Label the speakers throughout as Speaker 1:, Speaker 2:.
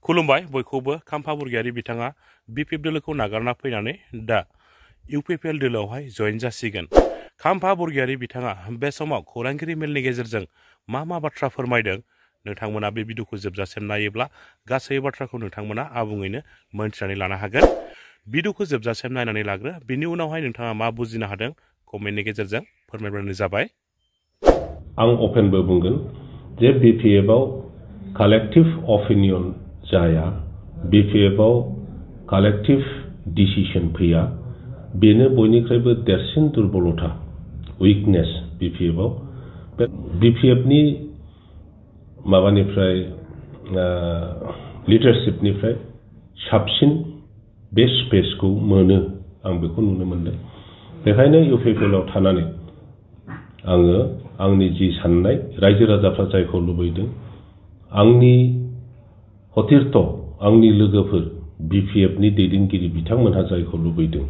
Speaker 1: खुलुमबाय बयखौबो खाम्फा बरगयारि बिथाङा बिपिएफ दोलोखौ नागारना फैनानै दा इउपिपिएल दोलोआवहाय जयेन जासिगोन। खाम्फा बरगयारि बिथाङा बे समाव खौरांगिरि मेलनि गेजेरजों मा बाथ्रा फोरमायदों नोंथांमोना बे भिडिअखौ जोबजासिम नायोब्ला गासै बाथ्राखौ नोंथांमोना आबुङैनो मोनथिनानै लानो हागोन। भिडिअखौ जोबजासिम नायनानै लाग्रो, बिनि उनावहाय नोंथाङा मा बुजिनो हादों कमेन्टनि गेजेरजों फोरमायब्लानो जाबाय।
Speaker 2: आं अपेनबो बुंगोन जे बिपिएफआव कालेक्टिभ अपिनियन जाया, बिपिएफआव कालेक्टिभ डिसिसन फैया, बेनो बयनिख्रुइबो देरसिन दुर्बलता, उइकनेस बिपिएफआव। बिपिएफनि माबानिफ्राय लिडारशिपनिफ्राय साबसिन बे स्पेसखौ मोनो, आं बेखौ नुनो मोनदों। बेखायनो इउपिपिएलआव थानानै आङो आंनि जि साननाय, रायजो राजाफ्रा जायखौ लुबैदों, आंनि हथिरथ' आंनि लोगोफोर बिपिएफनि दैदेनगिरि बिथांमोनहा जायखौ लुबैदों,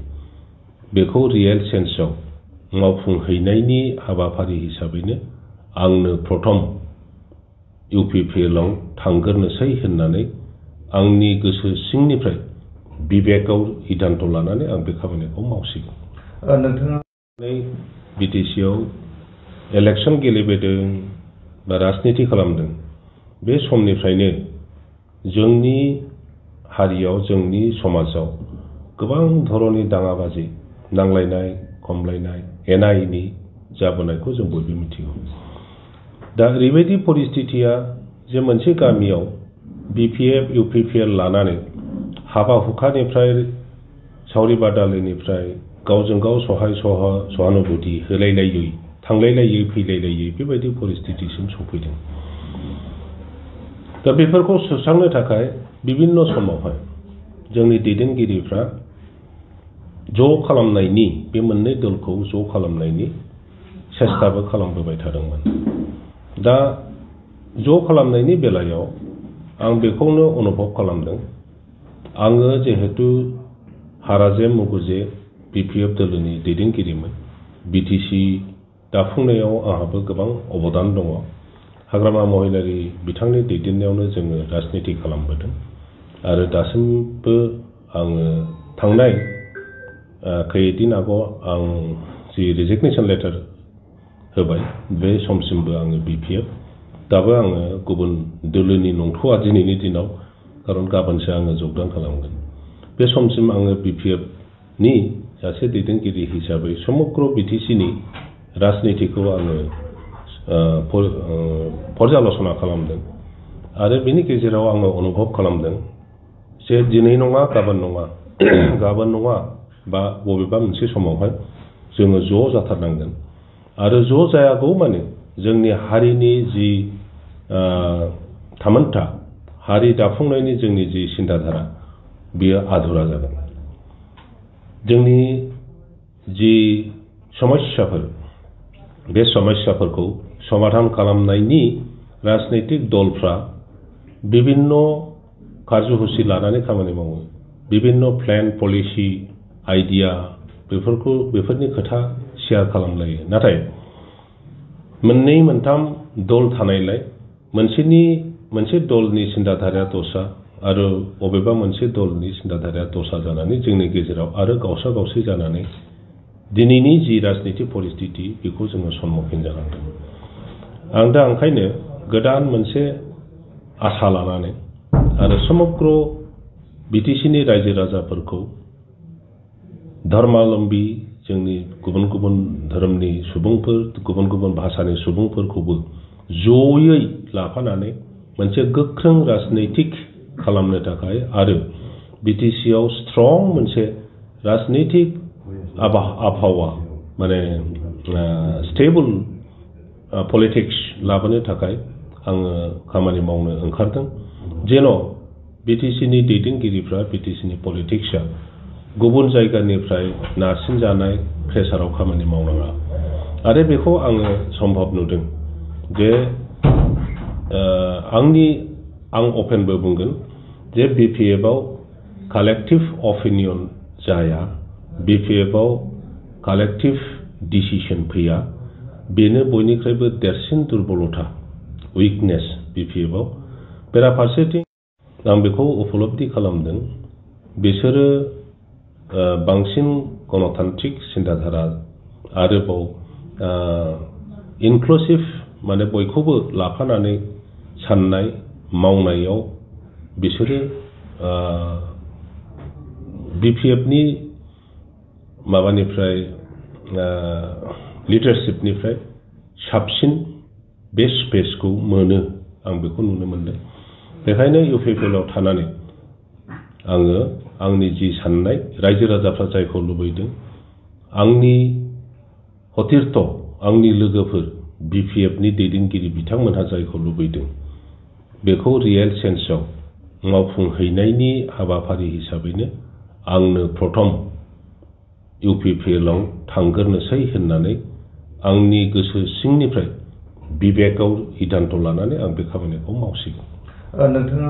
Speaker 2: बेखौ रियेल सेन्सआव मावफुंहैनायनि हाबाफारि हिसाबैनो आंनो प्रथम इउपिपिएलआव थांग्रोनोसै होननानै आंनि गोसो सिंनिफ्राय बिबेकआव सिद्धान्त लानानै आं बे खामानिखौ मावसिगोन। नोंथाङा बिटिसिआव इलेक्सन गेलेबोदों बा राजनिति खालामदों, बे समनिफ्रायनो जोंनि हारियाव, जोंनि समाजाव गोबां धरननि दाङाबाजि, नांलायनाय खमलायनाय, एना एनि जाबोनायखौ जों बयबो मिथिगौ। दा ओरैबायदि परिस्थितिया जे मोनसे गामियाव बिपिएफ इउपिपिएल लानानै हाबा हुखानिफ्राय, सावरि बादालिनिफ्राय गावजों गाव सहानुभूति होलायलायै, थांलायलायै फैलायलायै बेबायदि परिस्थितिसिम सफैदों। दा बेफोरखौ सुस्रांनो थाखाय बिभिन्न समावहाय जोंनि दैदेनगिरिफ्रा ज' खालामनायनि, बे मोननै दलखौ ज' खालामनायनि सेस्ताबो खालामबोबाय थादोंमोन। दा ज' खालामनायनि बेलायाव आं बेखौनो अनुभब खालामदों। आङो जिहेतु हाराजे मुगुजे बिपिएफ दोलोनि दैदेनगिरिमोन, बिटिसि दाफुंनायाव आंहाबो गोबां अबदान दङ। हाग्रामा महिलारि बिथांनि दैदेननायावनो जोङो राजनिति खालामबोदों आरो दासिमबो आङो थांनाय खैदिन आगोलाव आं जि रिजिगनेसन लेटार होबाय, बे समसिमबो आङो बिपिएफ, दाबो आङो गुबुन दोलोनि नंथ'आ दिनैनि दिनाव, खारन गाबोनसो आङो जगदान खालामगोन। बे समसिम आङो बिपिएफनि सासे दैदेनगिरि हिसाबै समग्र बिटिसिनि राजनितिखौ आङो पर्यालसना खालामदों आरो बेनि गेजेराव आङो अनुभब खालामदों जे दिनै नङा गाबोन नङा बा बबेबा मोनसे समावहाय जोङो ज' जाथारनांगोन आरो ज' जायागौ माने जोंनि हारिनि जि थामोन्था, हारि दाफुंनायनि जोंनि जि सिन्ताधारा, बियो आधुरा जागोन। जोंनि जि समस्याफोर, बे समस्याफोरखौ समाधान खालामनायनि राजनैतिक दलफ्रा बिभिन्न कार्यसुचि लानानै खामानि मावो, बिभिन्न प्लेन, पलिसि, आइडिया, बेफोरनि खोथा शेयार खालामलायो। नाथाय मोननै मोनथाम दल थानायलाय मोनसे दलनि सिन्ताधाराया दस्रा आरो बबेबा मोनसे दलनि सिन्ताधाराया दस्रा जानानै जोंनि गेजेराव आरो गावसा गावसि जानानै दिनैनि जि राजनिति परिस्थिति, बेखौ जोङो सम्मुखीन जानांदों। आं दा ओंखायनो गोदान मोनसे आसा लानानै आरो समग्र बिटिसिनि रायजो राजाफोरखौ, धर्मालम्बी, जोंनि गुबुन गुबुन धोरोमनि सुबुंफोर, गुबुन गुबुन भाषानि सुबुंफोरखौबो जयै लाफानानै मोनसे गोख्रों राजनैतिक खालामनो थाखाय आरो बिटिसिआव स्ट्रं मोनसे राजनैतिक आबहावा, माने स्टेबल पलिटिक्स लाबोनो थाखाय आङो खामानि मावनो ओंखारदों, जेन' बिटिसिनि दैदेनगिरिफ्रा, बिटिसिनि पलिटिक्सआ गुबुन जायगानिफ्राय नारसिनजानाय प्रेसाराव खामानि मावनाङा। आरो बेखौ आङो सम्भब नुदों जे आं अपेनबो बुंगोन जे बिपिएफआव कालेक्टिभ अपिनियन जाया, बिपिएफआव कालेक्टिभ डिसिसन फैया, बेनो बयनिख्रुइबो देरसिन दुर्बलता, उइकनेस बिपिएफआव। बेराफारसेथिं आं बेखौ उपलब्धि खालामदों बिसोरो बांसिन गणतान्त्रिक सिन्ताधारा आरोबाव इनक्लुसिभ माने बयखौबो लाफानानै साननाय मावनायाव बिसोरो BPFनि माबानिफ्राय लिडारशिपनिफ्राय साबसिन बे स्पेसखौ मोनो आं बेखौ नुनो मोनदों बेखायनो UPPLआव थानानै आङो आंनि जि साननाय रायजो राजाफ्रा जायखौ लुबैदों आंनि हथिरथ आंनि लोगोफोर BPFनि दैदेनगिरि बिथांमोनहा जायखौ लुबैदों बेखौ रियेल सेन्सआव मावफुंहैनायनि हाबाफारि हिसाबैनो आंनो प्रथम UPPLआव थांगोरनोसै होननानै आंनि गोसो सिंनिफ्राय बिबेकआव सिद्धान्त लानानै आं बे खामानिखौ मावसिगोन।
Speaker 3: नोंथाङा